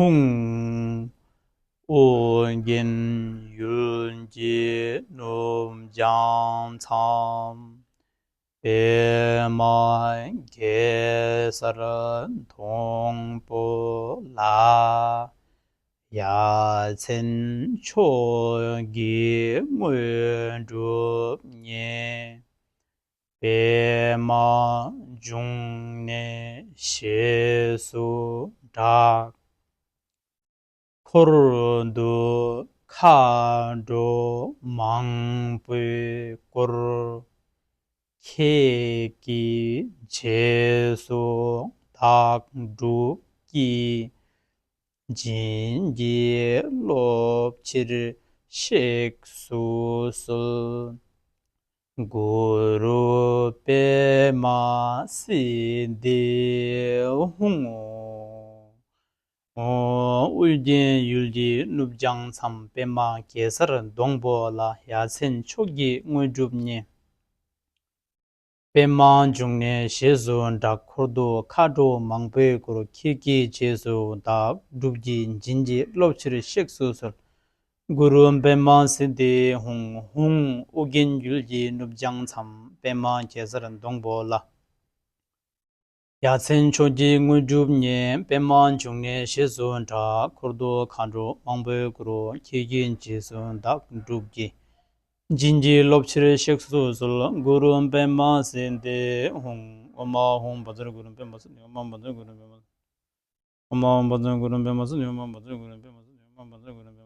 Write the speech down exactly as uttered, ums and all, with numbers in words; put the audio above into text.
ཧཱུྃ། ཨོ་རྒྱན་ཡུལ་གྱི་ནུབ་བྱང་མཚམས། པདྨ་གེ་སར་སྡོང་པོ་ལ། ཡ་མཚན་མཆོག་གི་དངོས་གྲུབ་བརྙེས། པདྨ་འབྱུང་གནས་ཞེས་སུ་གྲགས། འཁོར་དུ་མཁའ་འགྲོ་མང་པོས་བསྐོར། ཁྱེད་ཀྱི་རྗེས་སུ་བདག་སྒྲུབ་ཀྱིས། བྱིན་གྱིས་རློབ་ཕྱིར་གཤེགས་སུ་གསོལ། གུ་རུ་པདྨ་སིདྡྷི་ཧཱུྃ། ཨོ། ཨོ་རྒྱན་ཡུལ་གྱི་ནུབ་བྱང་མཚམས། པདྨ་གེ་སར་སྡོང་པོ་ལ། ཡ་མཚན་མཆོག་གི་དངོས་གྲུབ་བརྙེས། པདྨ་འབྱུང་གནས་ཞེས་སུ་གྲགས། འཁོར་དུ་མཁའ་འགྲོ་མང་པོས་བསྐོར། ཁྱེད་ཀྱི་རྗེས་སུ་བདག་སྒྲུབ་ཀྱིས། བྱིན་གྱིས་རློབ་ཕྱིར་གཤེགས་སུ་གསོལ། གུ་རུ་པདྨ་སིདྡྷི་ཧཱུྃ། ཧཱུྃ། ཨོ་རྒྱན་ཡུལ་གྱི་ནུབ་བྱང་མཚམས། པདྨ་གེ་སར་སྡོང་པོ་ལ། ཡ་མཚན་མཆོག་གི་དངོས་གྲུབ་བརྙེས། པདྨ་འབྱུང་གནས་ཞེས་སུ་གྲགས། འཁོར་དུ་མཁའ་འགྲོ་མང་པོས་བསྐོར། ཁྱེད་ཀྱི་རྗེས་སུ་བདག་སྒྲུབ་ཀྱིས། བྱིན་གྱིས་རློབ་ཕྱིར་གཤེགས་སུ་གསོལ། གུ་རུ་པདྨ་སིདྡྷི་ཧཱུྃ། ཨོཾ་ཨཱཿཧཱུྃ་བཛྲ་གུ་རུ་པདྨ་སིདྡྷི། ཨོཾ་ཨཱཿཧཱུྃ་བཛྲ་གུ་རུ་པདྨ་སིདྡྷི། ཨོཾ་ཨཱཿཧཱུྃ་བཛྲ་གུ་རུ་པདྨ་སིདྡྷི། ཨོཾ་ཨཱཿཧཱུྃ་བཛྲ་གུ་རུ་པདྨ་སིདྡྷི། ཨོཾ་ཨཱཿཧཱུྃ་བཛྲ་གུ་རུ་པདྨ་སིདྡྷི། ཨོཾ་ཨཱཿཧཱུྃ་བཛྲ་གུ་རུ་